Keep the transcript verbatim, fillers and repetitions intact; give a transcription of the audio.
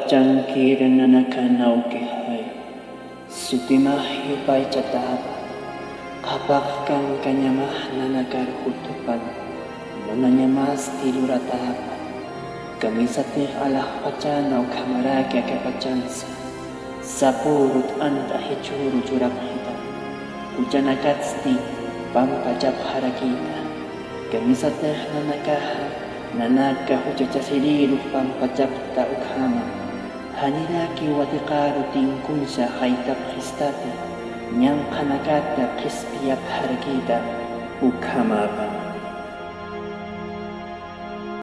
Chankir nanaka nawkixay, sutimax yupaychatäpa, qhapaq kankañamax nanakar jutupan, munañamasti luratäpa. Kamisatix alaxpachana ukhamaraki akapachansa, sapüru t'ant'a jichhüru churapxita, juchanakatsti pampachapxarakïta. Kamisatix nanakaxa, nanaka juchachasirïrux pampachapxta ukhama, janiraki watiqaru tinkuñsa jaytapxistati, ñanqhanakata qhispiyapxarakïta ukhamapa.